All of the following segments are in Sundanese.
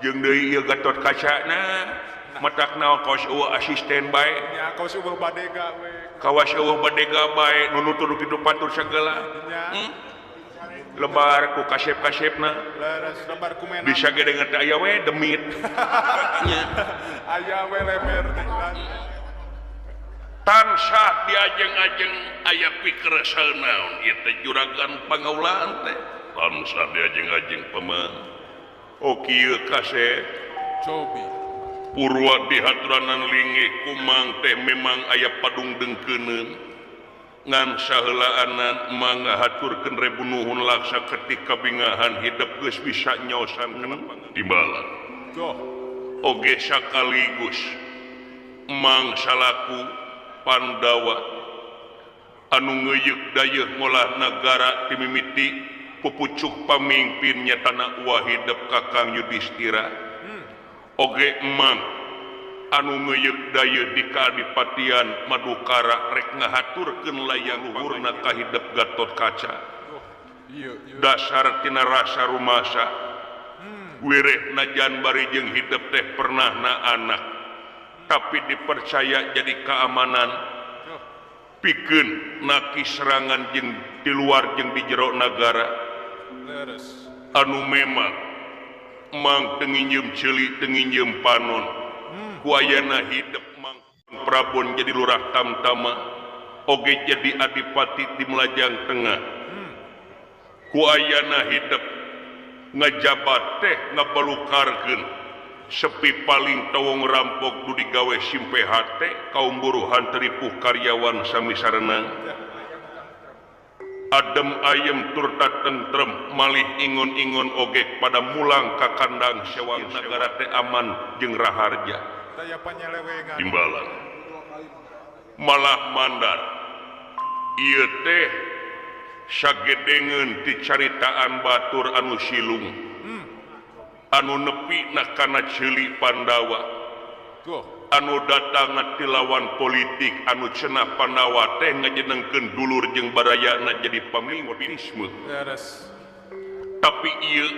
Jeung deui ieu Gatot Kacana matak naon kawas eueuh asisten bae nya kawas eueuh badega we kawas eueuh badega bae nu nutur kitu patur sagala. Lebar ku kasep-kasepna leres lebar ku mena bisa ge deungeun teh aya we demit nya aya we lemer teh tansah diajeng-ajeng aya pikeresel naon ieu teh juragan pangaulaan teh tansah diajeng-ajeng pemang. Oh kieu kasep cobi Purwa dihaturanan linggih kumang teh memang aya padung dengkeuneun ngan saheulaanan mangga haturkeun rebu nuhun laksa ketika bingahan hidup geus bisa nyaosan kana timbalan. Oge sakaligus mang salaku Pandawa anu ngeuyeuk dayeuh ngolah nagara timimiti pupucuk pamimpin nyatana uah hidup Kakang Yudhistira. Oge emang anu ngeuyeuk dayeuh di kaadipatian Madukara rek ngahaturkeun layang luhurna ka hidep Gatot Kaca. Dasar tina rasa rumasa wireh najan bari jeung hidep teh pernah na anak tapi dipercaya jadi keamanan pikeun naki serangan jeung di luar jeung di jero nagara anu memang mang tenginjem ceuli tenginjem panon ku ayana hidep mang Prabon jadi lurah tamtama oge jadi adipati di Melajang Tengah ku ayana hidep ngajabat teh ngabalukarkeun sepi paling tawong rampok nu digawe simpe hate kaum buruhan teripuh karyawan sami sarenang adem ayem turta tentrem malih ingon-ingon ogek pada mulang ka kandang sewang nagara teh aman jeung raharja timbalan malah mandar ieu teh sagedengeun ti caritaan batur anu silung anu nepi na kana ceuli Pandawa anu datang ti lawan politik anu cenah Pandawa teh ngajenengkeun dulur jeung barayana jadi pamimpin. Tapi ieu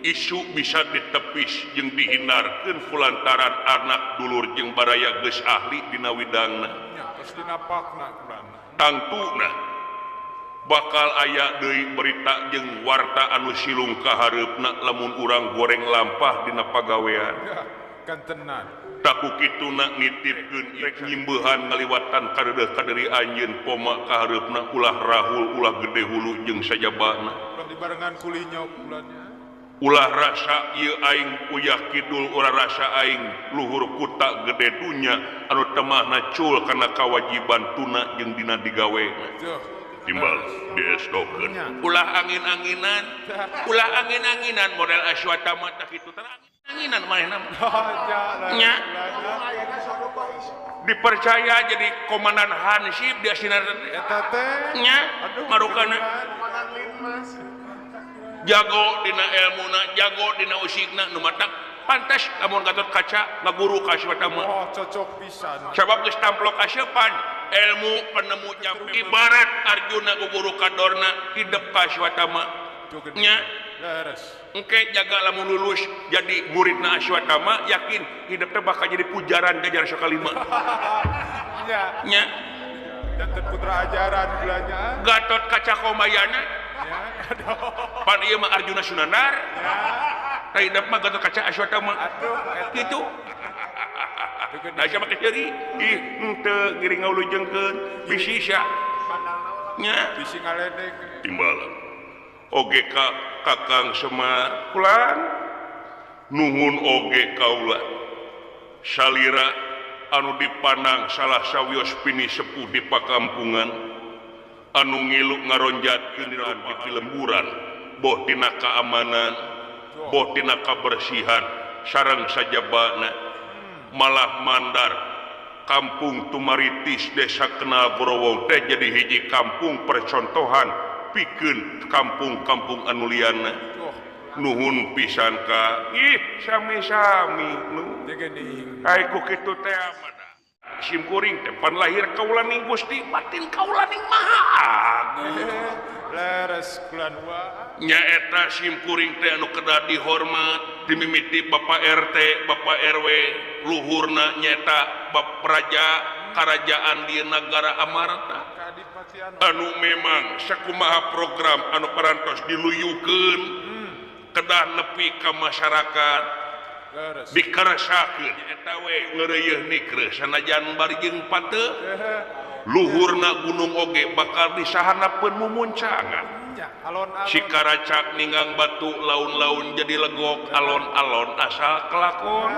isu bisa ditepis jeung dihindarkeun kulantaran anak dulur jeung baraya geus ahli dina widangna. Tangtuna bakal aya deui berita jeung warta anu silung ka hareupna lamun urang goreng lampah dina pagawean. Taku kituna nitipkeun rek nyimbehan ngaliwatan kadeudeuh kaderi anjeun poma ka hareupna ulah rahul ulah gede hulu jeung sajabana dibarengan kulinyok bulannya ulah rasa ieu aing uyah kidul ulah rasa aing luhur kuta gede dunya anu temahna cul kana kawajiban tuna jeung dina digawe timbal diesdokeun ulah angin-anginan ulah angin-anginan model Aswatama tah kitu teh anginan manehna nya dipercaya jadi komandan Hansip di asinar eta teh nya marukana jago dina elmuna jago dina usikna nu matak pantes lamun Gatot Kaca ngaguru ka Aswatama. Oh cocok pisan sabab geus tamplok aseupan ilmu penemu nyampe ibarat Arjuna guguru ka Dorna hidep ka Aswatama nya. Engke jaga lamun lulus jadi muridna Aswatama yakin hidup teh bakal jadi pujaran jajar sakalima. Nya. Nya. Janten putra ajaran belanja. Gatot Kaca Komayana. Nya. Pan ieu mah Arjuna Sunanar. Nya. Tah hidup mah Gatot Kaca Aswatama. Aduh kitu. Da sia make ceuri. Ih henteu ngiring ngawulujengkeun bisi sia. Nya. Bisi ngaledek. Timbalan. Oge ka Kakang Semar pulang nuhun oge kaula salira anu dipandang salah sawios pini sepuh di pakampungan anu ngilu ngaronjatkeun dina di lemburan boh tina keamanan boh tina kabersihan sareng sajabana malah mandar kampung Tumaritis desa Kenal Gorowong teh jadi hiji kampung percontohan pikeun kampung-kampung anu liana. Nuhun pisan ka ih sami-sami nu ai ku kitu teh aman sim kuring teh pan lahir kaula ning Gusti batin kaula ning Maha Agung leres kulan wa nya eta sim kuring teh anu kedah dihormat dimimiti Bapak RT, Bapak RW, luhurna nyeta bab raja karajaan di negara Amarta. Anu memang sakumaha program anu parantos diluyukeun kedah nepi ka masyarakat dikeresakeun eta we ngeureuyeun nikreuh sanajan bari jeung pate luhurna gunung oge bakal disahanapeun mumuncangan. Sikaracak ninggang batu laun-laun jadi legok alon-alon asal kelakon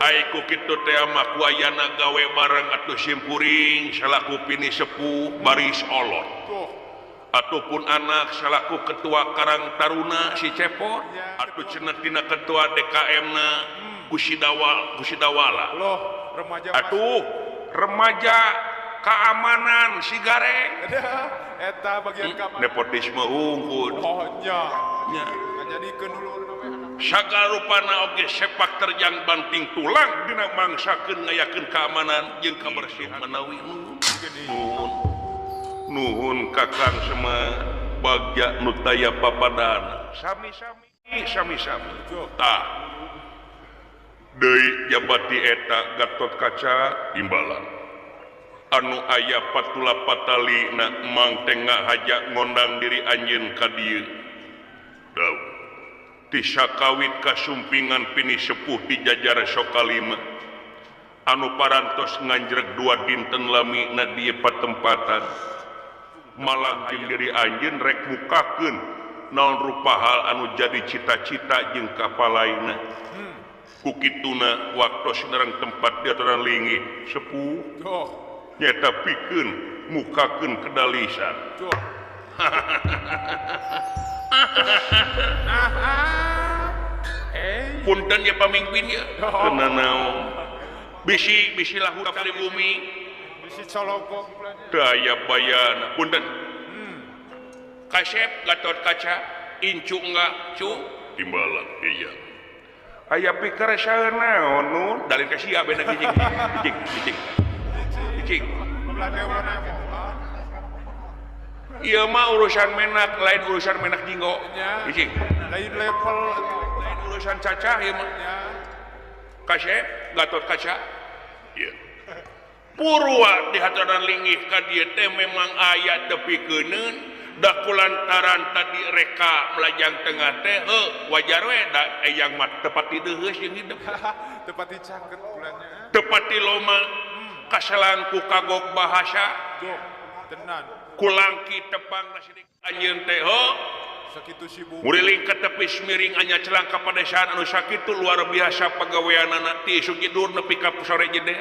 ai ku kitu teh mah ku ayana gawe bareng atuh simpuring salaku pini sepuh baris olot ataupun anak salaku ketua Karang Taruna si Cepot atuh cenah tina ketua DKM na Kusidawala atuh remaja keamanan si Gareng eta bagian keamanan nepotisme unggul. Oh nya ngajadikeun dulur we anak sagarupana oge sepak terjang banting tulang dina mangsakeun ngayakeun keamanan jeung kabersihan manawi nuhun nuhun Kakang Semar bagja nu taya papadana sami-sami sami-sami tah deui jabati eta Gatot Kaca imbalan anu aya patula patali na mang tengah haja ngondang diri anjeun ka dieu dau ti sakawit kasumpingan pini sepuh di jajar Sokalima anu parantos nganjreg dua dinten lami na dieu patempatan malah jeung diri anjeun rek mukakeun naon rupa hal anu jadi cita-cita jeung kapalaina ku kituna waktos nerang tempat diaturan linggih sepuh nyata pikeun mukakeun kedalisan. Punten ya pamimpin ya kena naon bisi bisi lahu di bumi bisi colokok daya bayana punten kasep Gatot Kaca incu enggak cu timbalan iya aya pikir saeur naon nun dalil ka sia beda cicing cicing cicing cicing. Ieu mah urusan menak lain urusan menak jinggo. Cicing. Lain level lain urusan cacah ieu mah. Kasep Gatot Kaca. Ieu. Purwa di hataran linggih ka dieu teh memang aya tepi keuneun da kulantaran tadi reka melajang tengah teh heuh wajar we da eyang mah tepati deuheus jeung hidup. Tepati caket bulannya. Tepati loma kaselangku kagok bahasa tenan kulangki tepang nasidik anjeun teh ho sakitu sibuk muriling ka tepis miring anya celang ka padesaan anu sakitu luar biasa pagaweanana ti isuk nyedur nepi ka sore jeder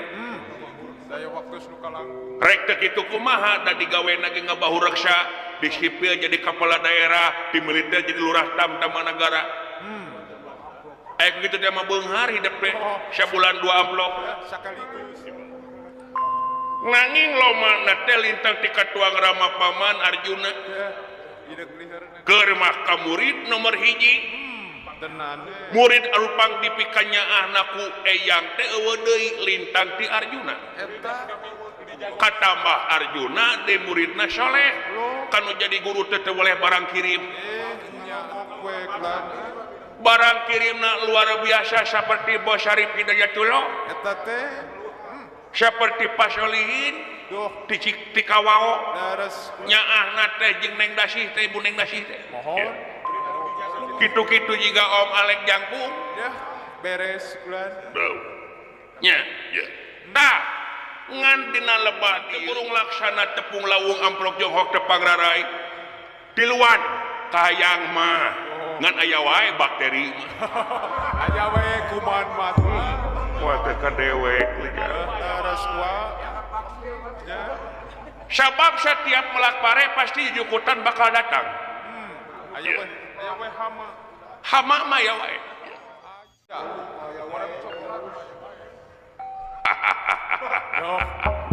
daya waktu nu kalangkung rek teh kitu kumaha da digawena ge ngabahureksa di sipil jadi kepala daerah di militer jadi lurah tam-tamanagara aya kitu teh mah beunghar hidup teh sabulan dua amplop sakaligus. Nanging loma na teh lintang ti katuang Rama Paman Arjuna keur mah ka murid nomor hiji murid alupang dipikanyaahna ku eyang teh eueuh deui lintang ti Arjuna katambah Arjuna deui muridna soleh kanu jadi guru teh teu boleh barang kirim barang kirimna luar biasa seperti Bos Syarif Hidayatullah eta teh seperti Pasolihin ti Kawao nyaahna teh jeung Neng Dasih teh Ibu Neng Dasih teh kitu-kitu jiga Om Alek Jangkung beres bulan nya tah ngan dina lebah burung laksana tepung lawung amplok jonghok tepang rarai tiluan kahayang mah ngan aya wae bakteri mah aya wae kuman mah moal teh ka dewek sabab setiap melak pare pasti jukutan bakal datang. Aya we hama hama mah ya wae.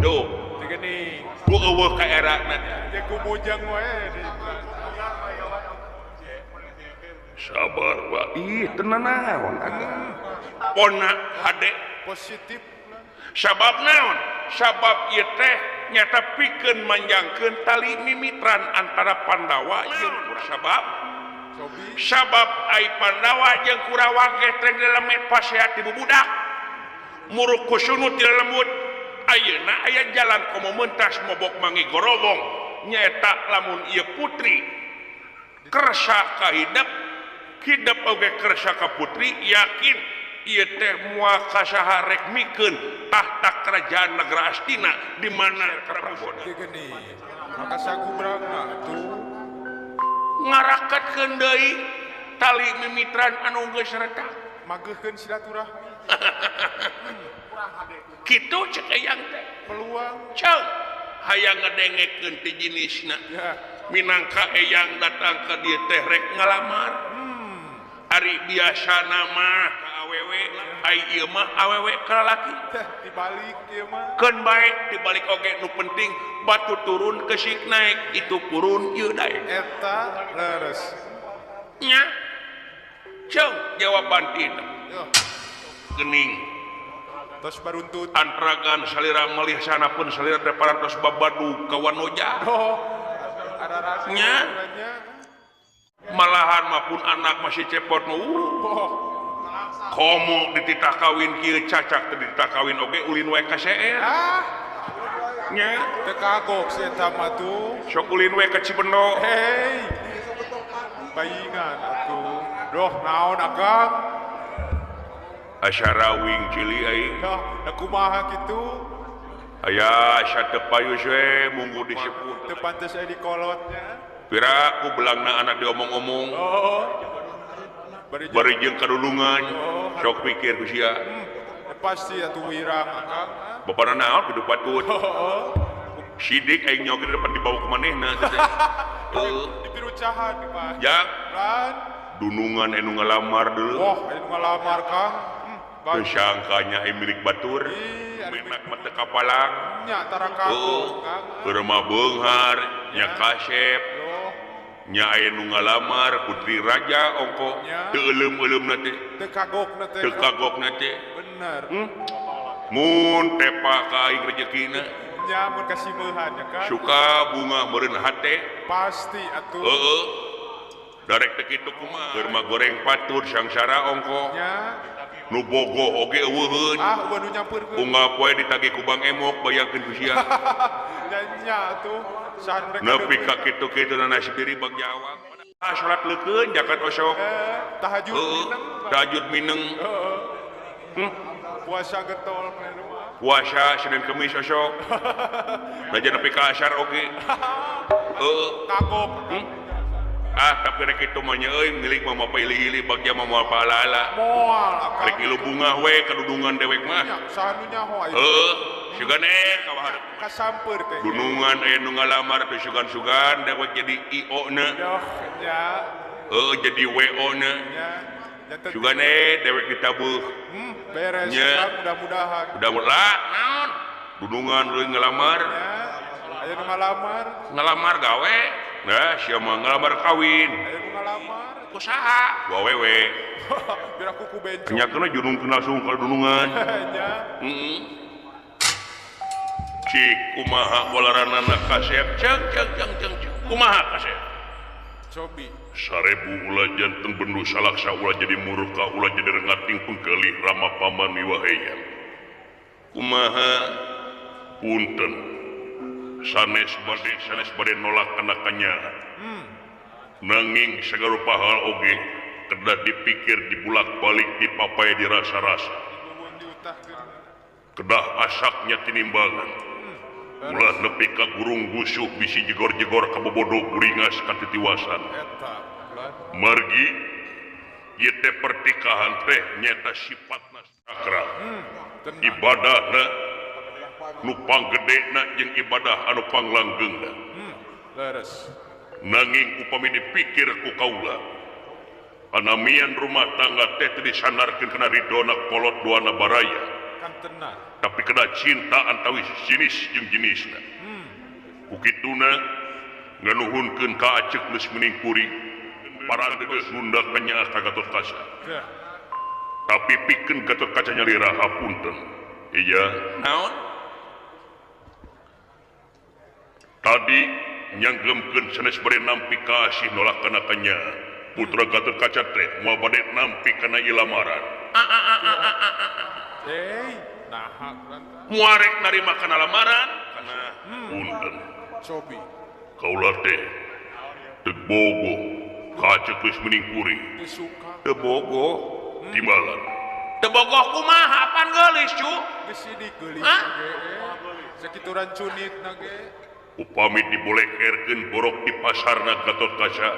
Duh, gini. Ku eueuh ka erana. Ya ku mojang wae. Sabar wa. Ih, tenan naon agak. Pona hade positif. Sabab naon? Sabab ieu teh nyata pikeun manjangkeun tali mimitran antara Pandawa jeung Kurawa. Sabab Sabab ai Pandawa jeung Kurawa ge teh dilemet pasehat di bubudak. Muruk kusunu ti lembut. Ayeuna aya jalan komo mentas mobok mangi gorobong nyaeta lamun ieu putri kersa ka hidep hidep oge kersa ka putri yakin ieu teh moal ka saha rek mikeun tahta kerajaan negara Astina di mana Prabona. Maka sagubragna atuh ngarakatkeun deui tali mimitran anu geus retak mageuhkeun silaturahmi. Kitu cek eyang teh peluang ceung hayang ngadengekeun ti jinisna minangka eyang datang ka dieu teh rek ngalamar. Ari biasana mah ka awewe ai ieu mah awewe ka lalaki teh dibalik ieu mah keun bae dibalik oge nu penting batu turun kesik naik itu purun ieu daek eta leres nya ceung jawaban tina gening tos baruntut antragan salira malih sana pun salira teh parantos babadu ka Wanoja. Oh, nya malahan mah pun anak masih cepot mah komo dititah kawin kieu cacak teh dititah kawin oge ulin we ka CR. Ah nya teu kagok si eta mah tuh sok ulin we ka Cibendo. Hei bayingan atuh doh naon akang asyara wing cili aing. Dah, da kumaha kitu? Aya asa teu payus we munggu disebut. Teu pantes aya dikolotnya. Pira ku belangna anak diomong-omong. Oh. Bari jeung kadulungan, sok pikir ku sia. Pasti atuh wirang akang. Bapana naon kudu patut. Sidik aing nyogi depan dibawa ke manehna teh. Heuh. Dipirucahan mah. Jak. Dunungan anu ngalamar deuleu. Wah, anu ngalamar Kang. Sangkanya milik batur menak mah teu kapalang nya tara kagok Kang. Keur mah beunghar nya kasep nya aya nu ngalamar putri raja ongko teu euleum-euleumna teh teu kagokna teh teu kagokna teh bener. Mun tepa ka aing rejekina nya mun kasimeuhan nya Kang suka bunga meureun hate pasti atuh. Heeh darek teh kitu kumaha keur mah goreng patur sangsara ongko nya nu bogoh oge eueuheun. Ah, eueuh nu nyampeurkeun. Unggal poe ditagih ku Bang Emok bayangkeun ku sia. Nya nya atuh saha nu rek nepi ka kitu-kitu na nasib diri Bang Jawa. Ah salat leukeun jakat osok. Tahajud mineng. Tahajud mineng. Heeh. Puasa getol maneh mah. Puasa Senin Kemis osok. Belajar nepi ka asar oge. Heeh. Kagok. Ah tapi rek kitu mah nya euy milik mah mapa ili-ili bagja mah moal pahala-ala. Moal akang. Rek ilu bunga we kadudungan dewek mah. Saha nu nyaho aya. Heeh, sugan ka hareup. Kasamper teh. Dunungan aya nu ngalamar teh sugan-sugan dewek jadi IO na. Doh nya. Heeh jadi WO na. Nya. Sugan dewek ditabuh. Beres mudah-mudahan. Mudah-mudahan naon? Dunungan leuwih ngalamar. Nya. Aya nu ngalamar. Ngalamar gawe. Nah, sia mah ngalamar kawin. Aya nu ngalamar. Ku saha? Ku awewe. Biar aku ku bencong. Nya keuna jurung langsung ka dunungan. Nya. Heeh. Cik kumaha walaranana kasep ceung ceung ceung ceung. Kumaha kasep? Cobi. 1000 ulah jantung bendu salaksa ulah jadi murka ulah jadi rengating pengkelih rama paman miwaheyang. Kumaha punten. Sanes bade nolak anakannya. Nanging sagarupa hal oge kedah dipikir dibulak-balik dipapai dirasa-rasa. Kedah asaknya tinimbangan. Ulah nepi ka gurung gusuh bisi jegor-jegor kabobodo buringas katitiwasan. Margi ieu teh pertikahan teh nyata sifatna sakral. Ibadahna nu panggedena jeung ibadah anu panglanggengna. Leres. Nanging upami dipikir ku kaula anamian rumah tangga teh teu disandarkeun kana ridona kolot duana baraya. Tapi kena cinta antawis jenis jeung jenisna. Ku kituna nganuhunkeun ka aceuk geus meningkuri para geus nunda kanyaah ka Gatotkaca. Tapi pikeun Gatotkaca nyalira hapunten. Iya, naon? Tadi nyanggemkeun sanes bade nampi kasih nolak kana kanya. Putra Gatot Kaca teh moal bade nampi kana ieu lamaran. Hei, naha moal rek narima kana lamaran kana punten. Cobi. Kaula teh teu bogoh kaca geus mending kuring. Teu suka. Teu bogoh timbalan. Teu bogoh kumaha apan geulis cu? Geus sidik geulis ge. Sakituran cunit na ge. Upami dibolekerkeun borok di pasarna Gatot Kaca.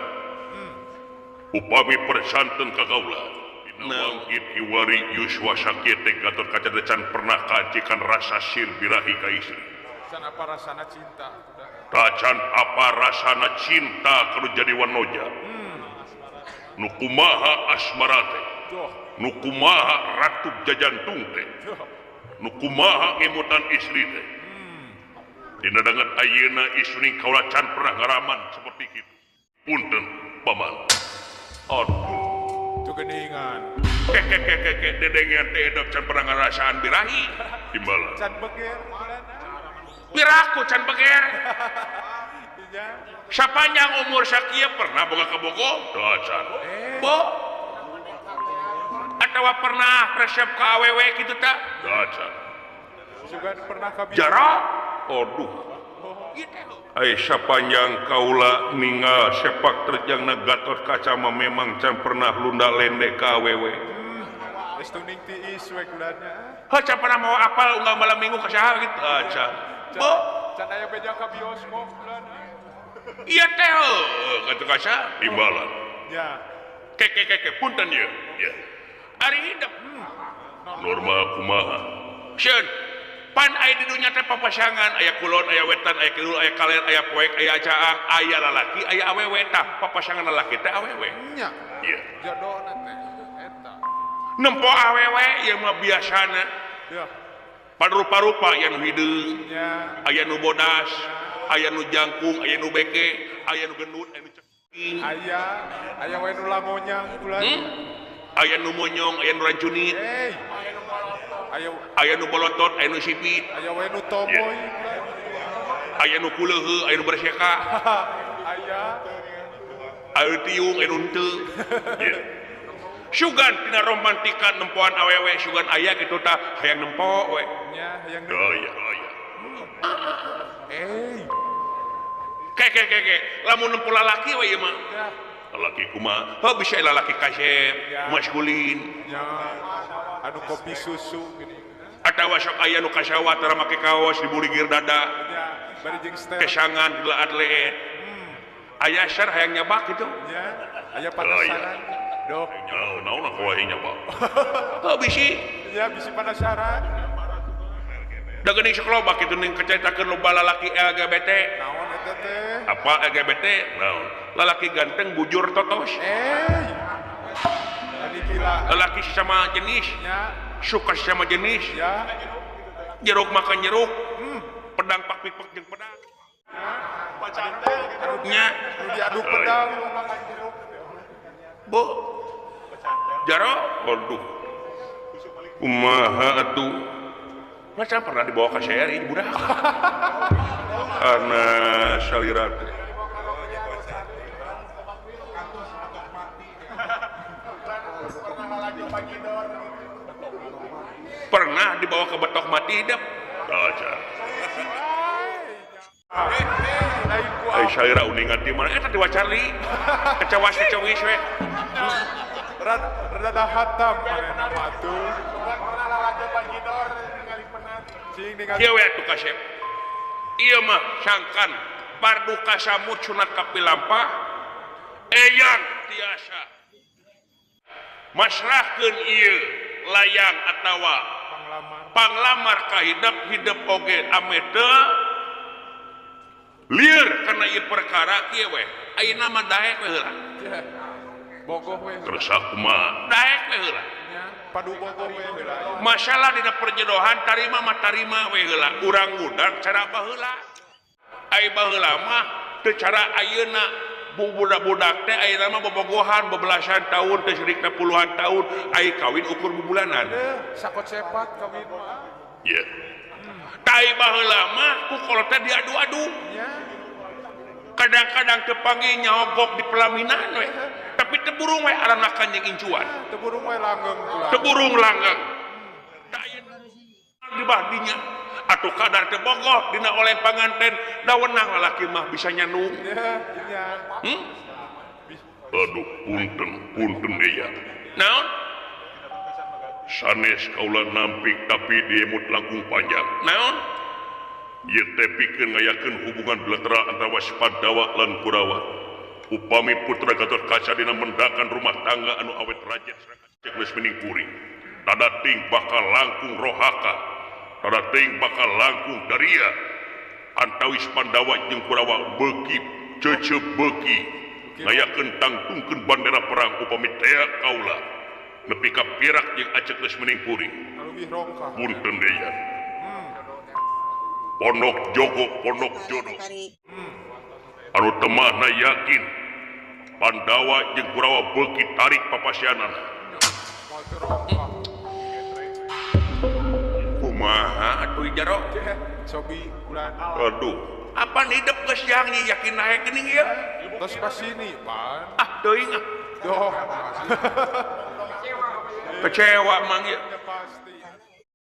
Upami persanten ka kaula. Dina wangkit iwari yuswa sakieu teh Gatot Kaca teh can pernah kaancikan rasa sir birahi ka istri. Can apa rasana cinta. Tacan apa rasana cinta kudu jadi wanoja. Nu kumaha asmara teh. Nu kumaha ratu jajantung teh. Nu kumaha ngemutan istri teh. Dina danget ayeuna istri kaula can pernah ngaraman seperti kitu. Punten paman. Aduh. Tuh geningan. Kekekekeke dedengean teh edep can pernah ngarasaan birahi. Timbalan. Can beger. Piraku can beger. Sapanjang umur sakieu pernah boga kabogoh? Teu acan. Bo. Atawa pernah resep ka awewe kitu tah? Teu acan. Sugan pernah ka Jara? Aduh. Ai sapanjang kaula ningal sepak terjangna Gatot Kaca mah memang can pernah lunda lende ka awewe. Geus tuning tiis we kulana. Heuh can pernah mau apal unggal malam minggu ka saha kitu? Acan. Bo, can aya beja ka bioskop kulana. Ieu teh Gatot Kaca timbalan. Ya. Keke punten ieu. Ya. Ari hidep. Normal kumaha? Sieun. Pan aya di dunya teh papasangan, aya kulon, aya wetan, aya kidul, aya kaler, aya poek, aya caang, aya lalaki, aya awewe tah. Papasangan lalaki teh awewe. Nya. Ieu. Jodona teh eta. Nempo awewe ieu mah biasana. Ya. Parupa-rupa aya nu hideung, nya, aya nu bodas, aya nu jangkung, aya nu beke, aya nu gendut, aya nu ceking. Aya, aya we nu lamonyang ulah. Aya nu monyong, aya nu rancunit. Hey. Aya nu bolotot, aya nu sipit. Aya we nu tomoy. Aya nu kuleuheu, aya nu berseka. Aya. Aya tiung, aya nu henteu. Sugan tina romantika nempoan awewe sugan aya kitu tah hayang nempo we. Nya, hayang nempo. Oh iya, oh iya. Eh. Keke lamun nempo lalaki we ieu mah. Lalaki kumaha? Heuh bisa lalaki kasep, maskulin. Ya. Anu kopi susu gini. Atawa sok aya nu kasawat tara make kaos dibuligir dada. Ya, bari jeung setel. Kesangan dilaat leet. Aya sar hayang nyabak kitu. Ya, aya panasaran. Doh. Naon aku wae nyabak. Heuh bisi. Ya bisi panasaran. Da geuning sok loba kitu ning kacaritakeun loba lalaki LGBT. Naon eta teh? Apa LGBT? Naon? Lalaki ganteng bujur totos. Lelaki sama jenis, ya. Suka sama jenis, ya. Jeruk makan jeruk, pedang pak pipek jeung pedang. Nya, diaduk pedang. Bu, jaro, aduh, kumaha atuh? Masa pernah dibawa ke seri budak? Karena salira teh. Pernah dibawa ke betok mati hidup. Aja. Ai salira uningan di mana eta di Wacarli. Kecawas kecewis we. Rada hatam manehna mah atuh. Pernah lalajo Bagidor ningali penat. Cing ningali. Kieu we atuh kasep. Ieu mah sangkan parduka samut sunat kapilampah eyang tiasa masrahkeun ieu layang atawa panglamar ka hidep hidep oge ame teu lieur kana ieu perkara kieu we ayeuna mah daek we heula. Bogoh we. Terus kumaha daek we heula. Padu bogoh we heula. Masalah dina perjodohan tarima mah tarima we heula. Urang ngudang cara baheula. Ai baheula mah teu cara ayeuna. Budak-budak teh ayeuna mah bobogohan bebelasan tahun teh sirikna puluhan tahun ai kawin ukur bubulanan. Sakot sepat kawin mah. Ieu. Tai baheula mah ku kolot teh diadu-adu. Kadang-kadang teu panggih nyogok di pelaminan we. Tapi Tapi teburung we aranakan jeung incuan. Teburung we langgeng kula. Teburung langgeng. Tah di bahdinya atuh kadar teu bogoh dina oleh panganten da wenang lalaki mah bisa nyanung. Aduh punten punten deui. Naon? Sanes kaula nampik tapi diemut langkung panjang. Naon? Ieu teh pikeun ngayakeun hubungan bilateral antara Pandawa lan Kurawa. Upami putra Gatotkaca dina mendakan rumah tangga anu awet raja cek geus meningkuri. Tada ting bakal langkung rohaka. Tada ting bakal langkung daria. Antawis Pandawa jeung Kurawa beuki ceuceup beuki ngayakeun tangtungkeun bandera perang upami tea kaula. Nepi ka pirak jeung acek geus meningkuri. Punten deui. Pondok Joko Pondok Jodoh anu temahna yakin Pandawa jeung Kurawa beuki tarik papasianana. Kumaha atuh jaro? Sobi ulah. Aduh, apan hidup geus yang yakin naek geuning ieu? Tos pasini, pan. Ah, teuing ah. Doh. Kecewa mang ieu.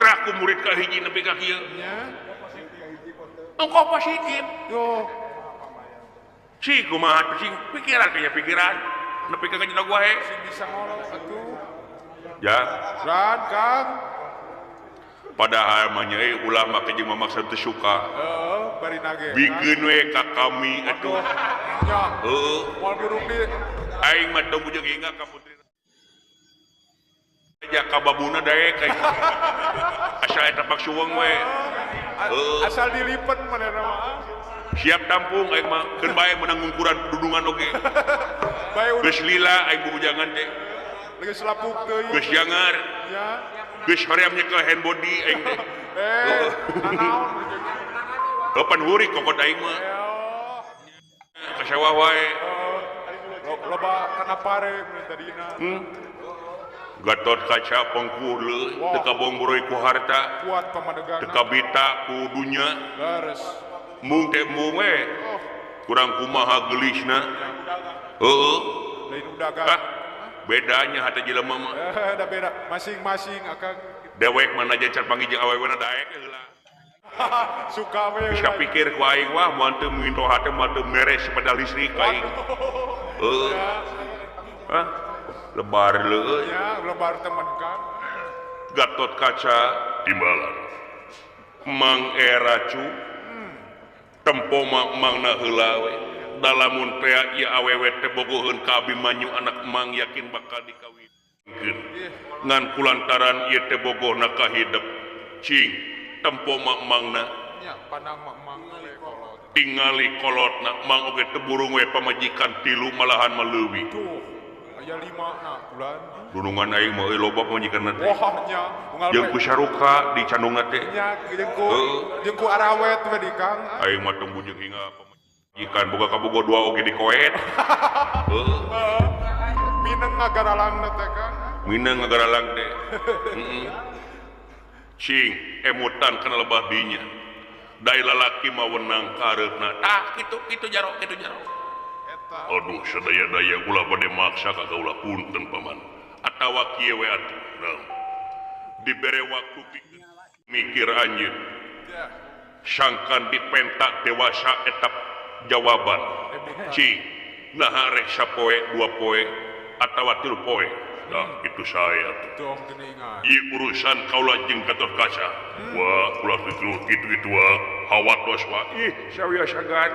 Aku murid ka hiji nepi ka kieu. Engkau positif. Yo. Si kumaha sing pikiran kaya pikiran nepi ka kana gua he. Sing bisa ngolok atuh. Ya. Ran Kang. Padahal mah nyai ulah make jeung mamaksa teu suka. Heeh, bari nage. Bikeun we ka kami atuh. Nya. Heeh. Moal burung di aing mah teu bujeng hingga ka putri. Ja ka babuna daek aing. Asal eta pak suweung we. Asal dilipen manehna mah. Siap tampung aing mah keun bae menang ngungkuran dudungan oge. Bae geus lila aing bubujangan teh. Geus lapuk teuing. Geus jangar. Ya. Geus hoream nyekel hand body aing teh. Nanaon. Kapan huri kokot aing mah. Ka sawah wae. Loba kana pare mun tadina. Gatot Kaca pengkuh leuy teu kabongboroi ku harta kuat pamadegana teu kabita ku dunya leres mung teh mung we kurang kumaha geulisna heueuh lain udagan bedanya hate jelema mah da beda masing-masing akang dewek mana aja car panggih jeung awewena daek heula suka we bisa pikir ku aing wah moal teu minto hate moal teu meres sepeda listrik aing heueuh hah lebar leuy ya lebar teman kan Gatot Kaca timbalan Mang Eracu tempo mangna heula we dalamun tea ieu awewe teh bogoheun ka Abimanyu anak mang yakin bakal dikawinkeun ngan kulantaran ieu teh bogohna ka hidep cing tempo mangna nya pandang mang we kolot tingali kolotna mang oge teu burung we pamajikan tilu malahan mah leuwih aya lima na bulan dunungan aing mah euy loba pamajikanna teh wah nya unggal jeung ku saruka di candungna teh nya jeung ku arawet we di Kang aing mah teu bujeng hingga pamajikan boga kabogo dua oge dikoet heuh mineng ngagaralangna teh Kang mineng ngagaralang teh heeh cing emutan kana lebah dinya dai lalaki mah wenang kareupna tah kitu kitu jaro kitu jaro. Aduh sadaya-daya ulah bade maksa ka kaula punten paman atawa kieu we atuh naon dibere waktu pikeun mikir anjeun sangkan dipentak dewasa etap jawaban ci naha rek sapoe dua poe atawa tilu poe nah itu saya tuh ieu urusan kaula jeung Gatot Kaca wah ulah kitu kitu hawatos wa ih sawios agan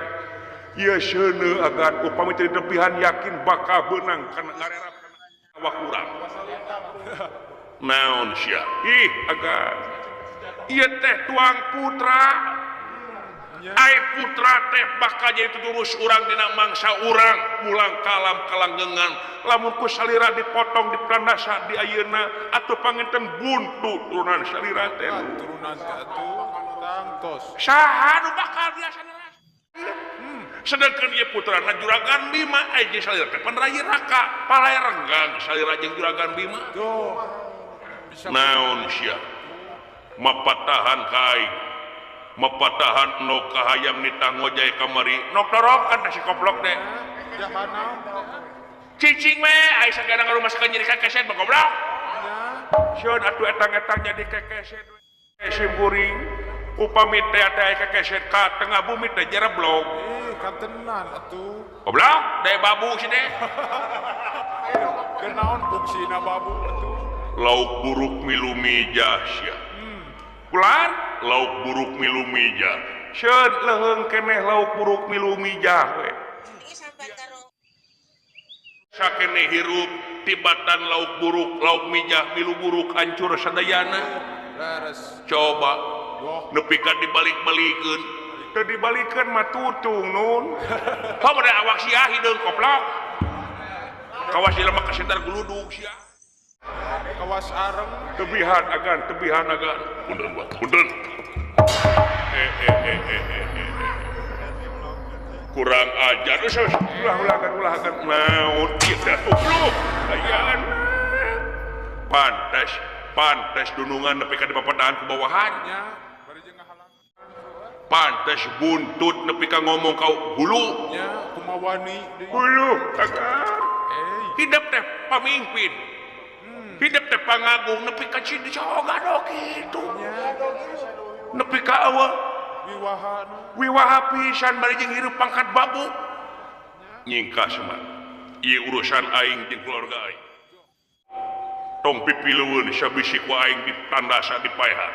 ieu seuneu agan upami teu ditepihan yakin bakal beunang kana ngarerap kana awak urang naon sia ih agan ieu teh tuang putra ai putra teh bakal jadi tuturus urang dina mangsa urang pulang kalam kalanggengan lamun ku salira dipotong dipranasa di ayeuna atuh panginten buntu turunan salira teh turunan teh atuh tangtos saha nu bakal biasana. Sedangkan ieu putrana Juragan Bima ai jeung salira teh pan rayi raka palai renggang salira jeung Juragan Bima tuh naon sia mapatahan ka aing mapatahan nok kahayang nitah ngojay kamari nok dorokan si koplok teh Cicing we ai sagara ngarumaskeun jadi kekeset mah goblok. Sieun atuh etang-etang jadi kekeset we. Sim kuring upami teh teh kekeset ka tengah bumi teh jereblog. Ih, kantenan atuh. Goblok, deh babu sih deh. Keur naon fungsina babu atuh? Lauk buruk milu mijah sia. Kulan lauk buruk milu mijah. Sieun leuheung keneh lauk buruk milu mijah we. Sakene hirup tibatan lauk buruk lauk mijah milu buruk hancur sadayana. Coba nepi ka dibalik-balikeun. Teu dibalikeun mah tutung nun. Komo da awak sia hideung koplok. Kawas jelema kasentar guludug sia. Kawas areng tebihan agan punten buat punten. Kurang ajar ulah naon ieu teh goblok ayaan pantes dunungan nepi ka dipapadaan ku bawahan nya bari jeung ngahalang pantes buntut nepi ka ngomong ka hulu nya kumawani hulu agan hidup teh pamimpin hidup teh pangagung nepi ka dicoga kitu nepi ka eueuh wiwaha pisan bari jeung hirup pangkat babu nyingkah Semar ieu urusan aing jeung keluarga aing tong pipilueun sabisi ku aing ditandasa dipaehan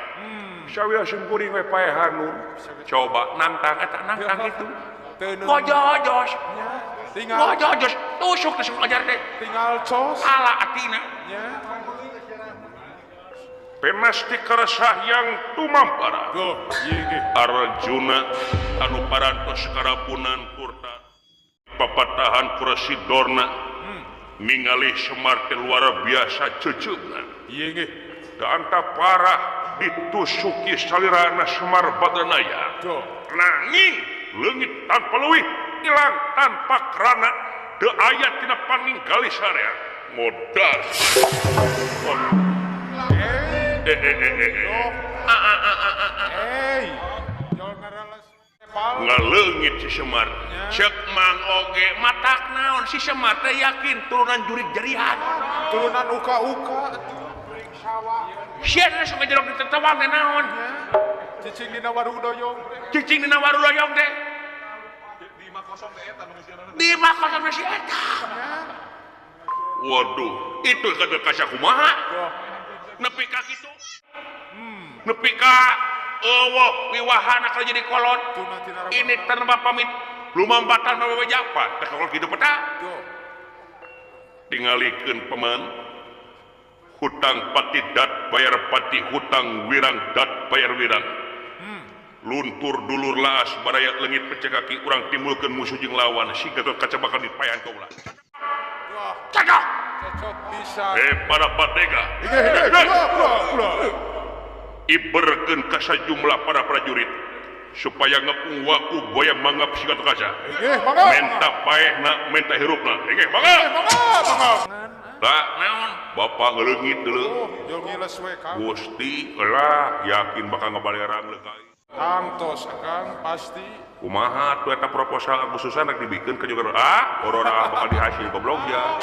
sawios kuring we paehan nun coba nantang eta nantang kitu ngojojos tinggal ngojojos tusuk tusuk ajar teh tinggal cos ala atina nya pemasti keresah yang tumampara Arjuna anu parantos karapunan kurta papatahan kursi Dorna ningali Semar teh luar biasa cucukna ieu ge anta parah ditusuki salirana Semar Badanaya nanging leungit tanpa leuwih ilang tanpa kerana teu aya tina paninggali sarea modar. Ngaleungit si Semar cek Mang oge matak naon si Semar teh yakin turunan jurig jarihan turunan uka-uka jurig sawah sia sok ngajerok di tetewang teh naon cicing dina warudoyong cicing dina warudoyong teh 5-0 teh eta nu ngeusieunan 5-0 si eta. Waduh itu kata kaca kumaha nepi ka kitu nepi ka eueuh wiwahana kalau jadi kolot ini tanpa pamit lumampatan bawa japa teh kolot kitu peta tingalikeun paman hutang pati dat bayar pati hutang wirang dat bayar wirang luntur dulur laas baraya leungit pecah kaki urang timbulkeun musuh jeung lawan si Gatot Kaca bakal dipaehan kaula cocok cocok bisa para patega iberkeun ka sajumlah para prajurit supaya ngepung waku boya mangap si Gatot Kaca menta paehna menta hirupna inggih mangga mangga naon bapak ngeleungit deuleu Gusti lah yakin bakal ngabalerang leukai tangtos akang pasti kumaha tuh eta proposal Agustusan rek dibikeun ka juga corona bakal dihasil goblok ya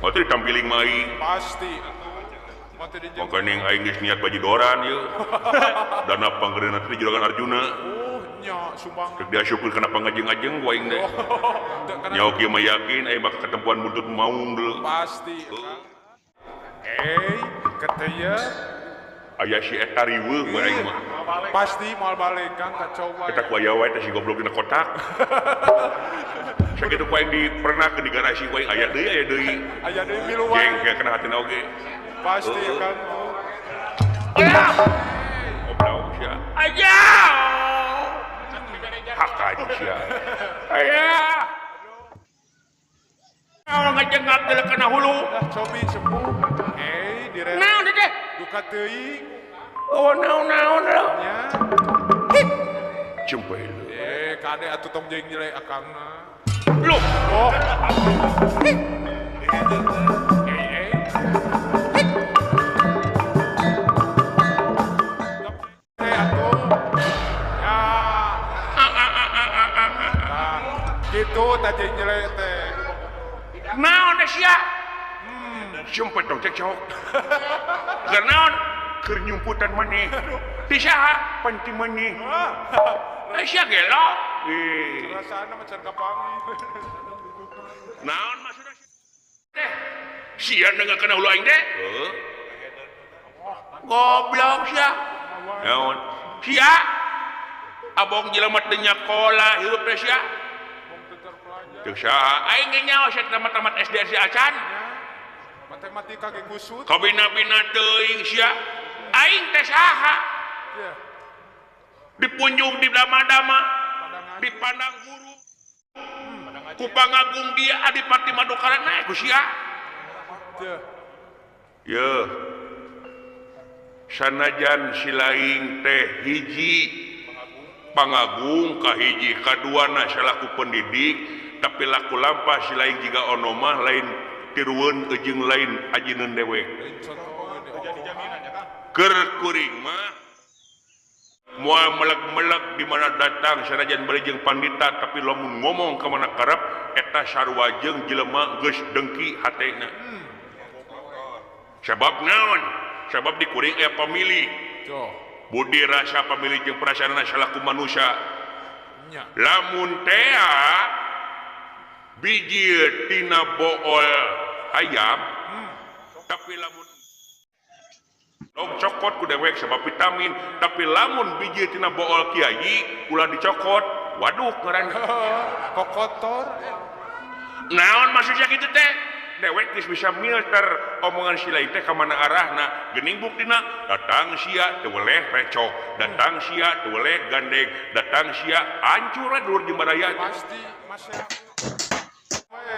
moal teh ditampiling mai pasti makaning aing geus niat bajidoran ieu dana panggereuna teh juragan Arjuna nya sumbang rek diasupkeun kana pangajeng-ajeng ku aing teh nya kieu mah yakin aing bakal ketempuan buntut maung deuleu pasti ketaya aya si eta riweuh we aing mah pasti moal balik Kang kacau wae eta ku aya wae teh si goblok dina kotak sakitu ku aing dipernakeun di garasi ku aing aya deui aya deui milu wae jengkel kana hatina oge pasti Kang goblok sia aya hak sia aya naon ngajengap deuleu kana hulu cobi sepuh dire naon teh duka teuing oh naon-naon lho nya cempe kade atuh tong jeung nyele akangna lho oh gitu tadi nyele teh. Naon sia? Sumpah tong cekcok. Keur naon? Keur nyumputan maneh. Ti saha? Pan ti maneh. Sia gelo. Rasana mah can kapanggih. Naon maksudna teh? Sia dengarkeun hulu aing teh? Heuh. Goblok sia. Naon? Sia abong jelema teu nyakola hirup teh sia. Teu saha aing ge nyaho sia tamat-tamat SD sia acan. Matematika ge kusut. Kabina-bina teuing sia. Aing teh saha? Dipunjung di dama-dama, dipandang guru. Ku pangagung dia Adipati Madukara naek ku sia. Yeuh. Sanajan si laing teh hiji pangagung ka hiji kaduana salaku pendidik tapi laku lampah si laing jiga ono mah lain tirueun jeung lain ajineun dewek. Keur kuring mah moal meleg-meleg di mana datang sanajan bari jeung pandita tapi lamun ngomong ka mana karep eta sarua jeung jelema geus dengki hatena. Sabab naon? Sabab di kuring aya pamilih. Budi rasa pamilih jeung perasaanna salaku manusia. Lamun tea biji tina bool ayam tapi lamun dog cokot ku dewek sebab vitamin tapi lamun biji tina bool kiai ulah dicokot waduh ngaran kok kotor. Naon maksudnya kitu teh? Dewek geus bisa milter omongan si lain teh ka mana arahna geuning buktina datang sia teu weleh recok datang sia teu weleh gandeng datang sia hancur we dulur jeung baraya pasti masya.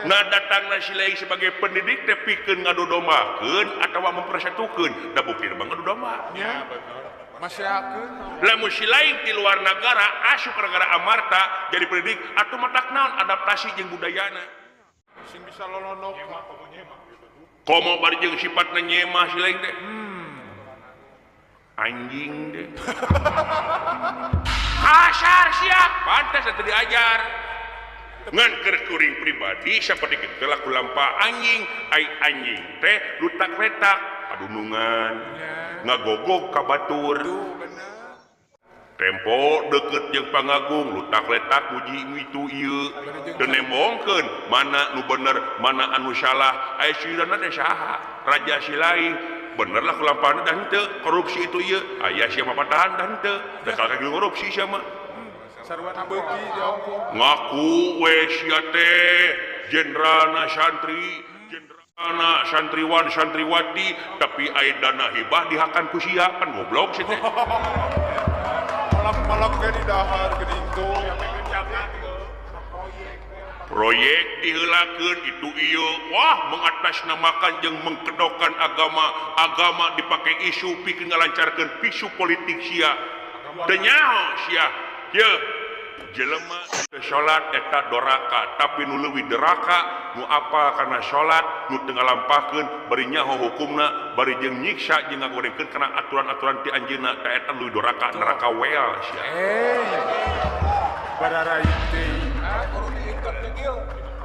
Nah datangna si lain sebagai pendidik teh pikeun ngadodombakeun atawa mempersatukeun da buktina mah ngadodomba nya masyakeun. Lamun si lain di luar negara asup ka negara amarta jadi pendidik atuh matak naon adaptasi jeung budayana sing bisa lolonok komo bari jeung sifatna nyemah si lain teh anjing deh kasar sia pantas atuh diajar ngan keur kuring pribadi saperti kitu laku lampah anjing ai anjing teh lutak-letak padunungan ngagogog ka batur tempo deket jeung pangagung lutak-letak muji itu ieu teu nembongkeun mana nu bener mana anu salah aya sirana teh saha raja si lain bener lah kulampahna dah henteu korupsi itu ieu aya sia mapatahan dah henteu da kalah korupsi sia mah sarwana beuki diongko ngaku we sia teh jenderalna santri jenderalna santriwan santriwati tapi aya dana hibah dihakan ku sia kan goblok sia teh. Malam-malam ge didahar geuning tuh. Proyek diheulakeun itu ieu wah mengatasnamakan jeung mengkedokan agama agama dipake isu pikeun ngalancarkeun pisu politik sia teu nyaho sia ye jelema teu salat eta doraka tapi nu leuwih deraka nu apal kana salat nu teu ngalampahkeun bari nyaho hukumna bari jeung nyiksa jeung ngagorengkeun kana aturan-aturan ti anjeunna ta eta leuwih doraka neraka wel sia. Bararai teh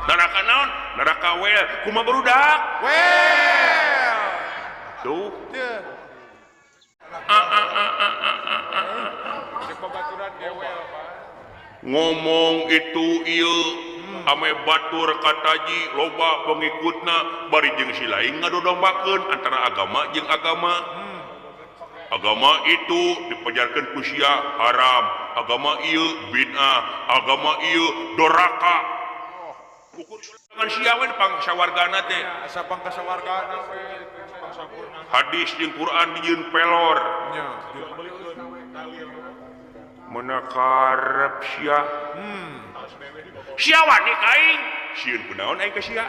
neraka naon? Neraka wel kumaha barudak? Wel. Tuh. Ngomong itu ieu ame batur kataji loba pengikutna bari jeung si lain ngadodombakeun antara agama jeung agama. Agama itu dipajarkeun ku sia haram, agama ieu bid'ah, agama ieu doraka. Ukur dengan sia we pangsawargana teh. Asa pangsawargana we. Hadis jeung Quran dijieun pelor. Mana karep sia. Sia wani ka aing. Sieun kunaon aing ka sia?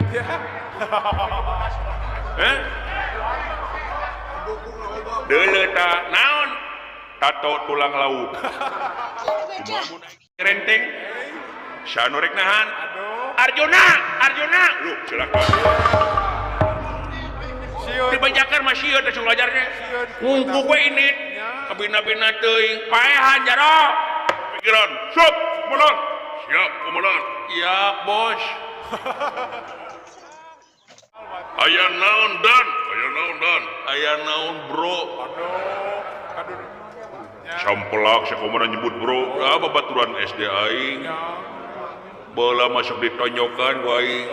Heh? Deuleu ta naon? Tato tulang lauk. Kumaha mun aing renteng? Sanu rek nahan? Arjuna, Arjuna. Lu cilaka. Dibajakan mah sieun teh belajarnya. Ngungkuk we ini. Kabina-bina teuing paehan jaro. Pikiran, siap, komandan. Siap, komandan. Siap, bos. Aya naon dan, aya naon dan, aya naon bro. Aduh. Sampelak sakomaran nyebut bro, ah babaturan SD aing. Bola masuk ditonyokan ku aing.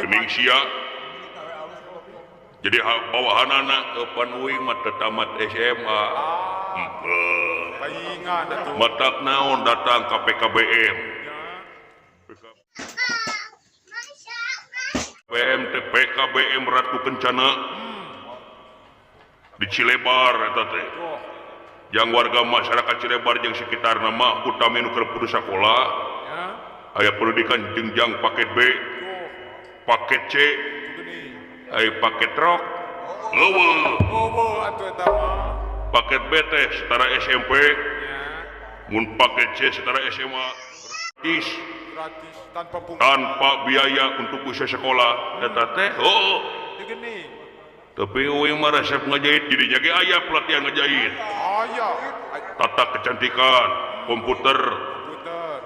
Geuning sia. Jadi bawahanana eupan uing mah teu tamat SMA. Matak naon datang ka PKBM. PMT PKBM Ratu Kencana di Cilebar eta teh. Yang warga masyarakat Cilebar jeung sekitarna mah utami nu keur kudu sakola. Aya pendidikan jenjang paket B, paket C, aya paket truk. Leuweung. Atuh eta mah. Paket B teh setara SMP. Mun paket C setara SMA. Gratis. Gratis tanpa pungutan. Tanpa biaya untuk usia sekolah eta teh. Oh. Tapi uing mah resep ngajahit jadi jage aya pelatihan ngajahit. Aya. Tata kecantikan, komputer,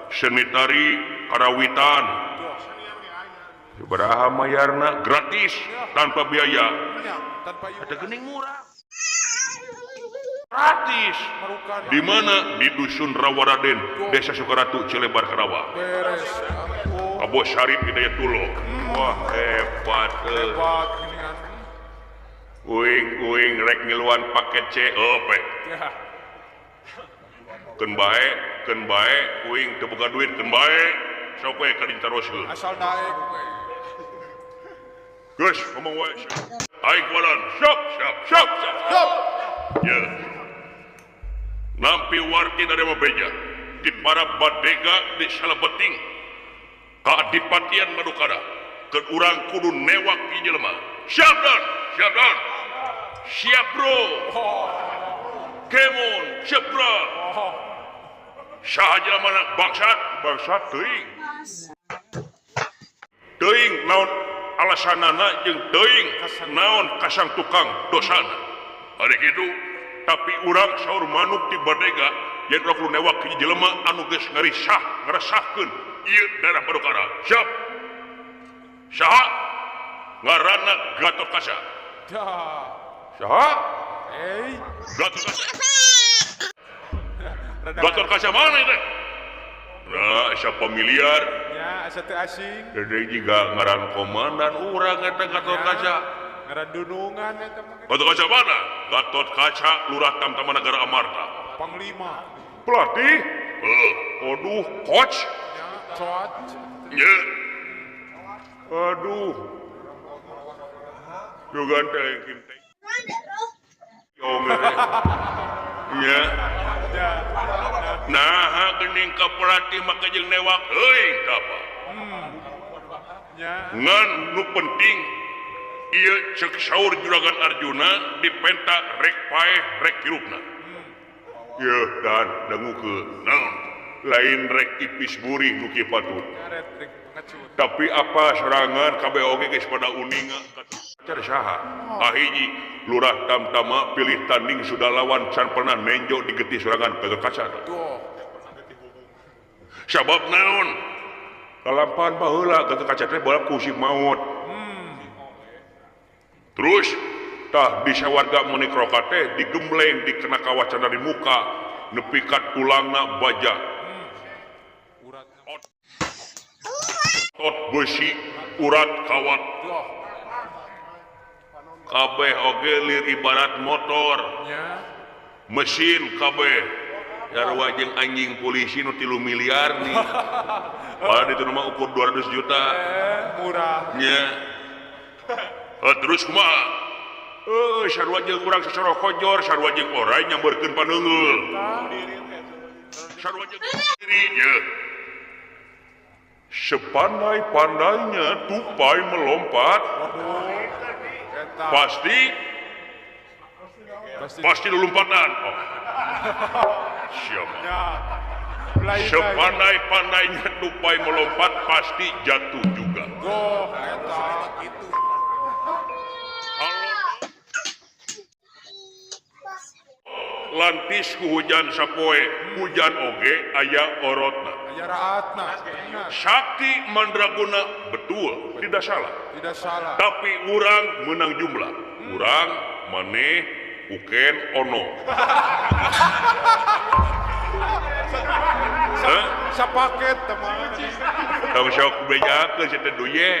seni tari, karawitan. Sabaraha mayarna gratis tanpa biaya. Ada geuning murah. Gratis. Di mana? Di Dusun Rawaraden, Desa Sukaratu, Cilebar, Karawang. Abo Syarif Hidayatullah. Wah, hebat. Hebat. Uing-uing rek ngiluan paket C, oh, pe. Keun bae, uing teu boga duit keun bae. Sok we ka ditaroskeun. Asal daek we. Geus ngomong wae. Aing walan, siap, siap, siap, siap. Siap. Ya. Nampi warti dari beja di para badega di Salebeting kaadipatian Madukara keur urang kudu newak ieu jelema. Siap dan, siap dan. Siap bro. Kemon, siap bro. Saha jelema bangsat, bangsat teuing. Teuing naon alasanana jeung teuing naon kasang tukang dosana. Ari kitu tapi urang saur manuk ti badega yen urang kudu newak hiji jelema anu geus ngarisah ngaresahkeun ieu daerah Madukara. Siap. Saha? Ngaranna Gatotkaca. Saha? Gatotkaca. Gatotkaca mana itu? Nah, asa familiar. Ya, asa teu asing. Jadi juga ngaran komandan urang eta Gatotkaca. Ngaran dunungan eta mah. Gatotkaca mana? Gatotkaca Lurah Tamtama Negara Amarta. Panglima. Pelatih? Aduh, coach. Ya, coach. Ya. Aduh. Juga teh kim teh. Ya. Nah, geuning ka pelatih maka jeung newak euy tah apa. Ngan nu penting ieu ceuk saur Juragan Arjuna dipenta rek paeh rek hirupna. Yeuh dan dangukeun naon lain rek tipis burih nu kieu patut. Tapi apa serangan kabeh oge geus pada uninga cara saha. Ahiji Lurah Tamtama pilih tanding sudah lawan can pernah nenjo di getih serangan Gatotkaca. Sabab naon? Kalampahan baheula Gatotkaca teh balap ku si maut. Terus tah bisa warga menikroka teh digembleng dikena kawacana di muka nepi ka tulangna baja. Otot besi urat kawat. Kabeh oge lir ibarat motor. Mesin kabeh. Sarua jeung anjing polisi nu 3 miliar nih. Padahal itu mah ukur 200 juta. Murah. Nya. Terus kumaha? Sarua jeung urang sasoro kojor, sarua jeung orai nyamberkeun paneunggeul. Sarua jeung diri ye. Sepandai-pandainya tupai melompat, pasti pasti lompatan. Oh. Siapa? Sepandai-pandainya tupai melompat pasti jatuh juga. Lantis ku hujan sapoe, hujan oge aya orotna. Jaraatna. Sakti mandraguna betul, tidak salah. Tidak salah. Tapi urang menang jumlah. Urang maneh Uken Ono. Sapaket teman. Tong sok bejakeun si teh duye.